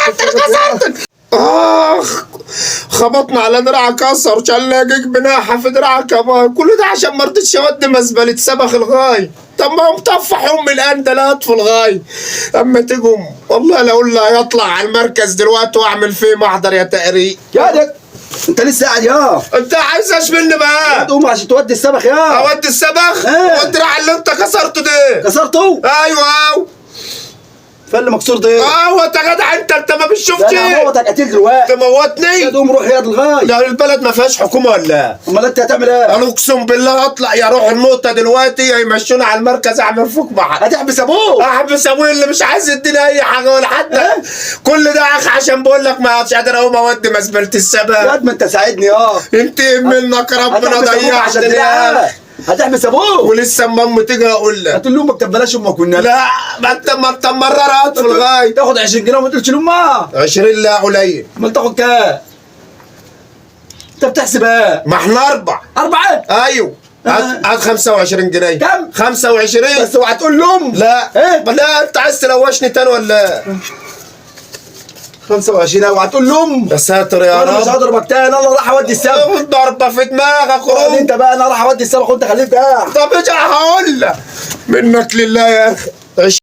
كسرت. اخ خبطنا على دراعك، كسر شلاقك بناحه في دراعك يا بابا. كل ده عشان ما رضيتش اودي مزبلة سبخ الغاي. طب ما هو مطفح امي القندلات في الغاي. اما تجم والله لو اقول له يطلع على المركز دلوقتي واعمل فيه محضر يا تقريق. يا ده انت لسه قاعد يا انت عايز ايش مني بقى؟ تقوم عشان تودي السبخ يا اودي السبخ؟ ايه. اودي اللي انت كسرته ده. كسرته؟ ايوه. فين مكسور ده؟ ايوه انت جدع، انت ما بتشوفش. ده انا هموتك قتيل دلوقتي. تموتني؟ تقوم روح يا الغاي. لا البلد ما فيهاش حكومة ولا؟ امال انت هتعمل ايه؟ انا اقسم بالله اطلع يا روح النقطة دلوقتي يا يمشونا على المركز اعمل فوق بعض. هتحبس ابوك؟ احبس ابوي اللي مش عايز يديني اي حاجة ولا حتى إيه؟ كل ده يا اخي عشان بقول لك ما مش قادر اقوم اودي مزبلة السبخ. يا ما انت ساعدني. انتقم منك ربنا، ضيعتني يا اخي. هتحبس ابوك ولسه اما امي تيجي اقول لك. هتقول لامك طب بلاش امك والنبي. لا ما انت مررت في الغاية. تاخد 20 جنيه وما تقولش لامها. 20 لا قليل. امال تاخد كام؟ انت بتحسب ايه؟ ما احنا اربعة. اربعة؟ ايوه. هات 25 جنيه. كم؟ 25 بس اوعى تقول لام. لا ايه؟ لا انت عايز تلوشني تاني ولا ايه؟ 25 اوعى تقول لام. يا ساتر يا رب. انا مش هضربك تاني، انا راح اودي السبخ. ضربه في دماغك. انت بقى انا راح اودي السبخ وانت خليك قاعد. طب ايش هقول لك؟ منك لله يا اخي.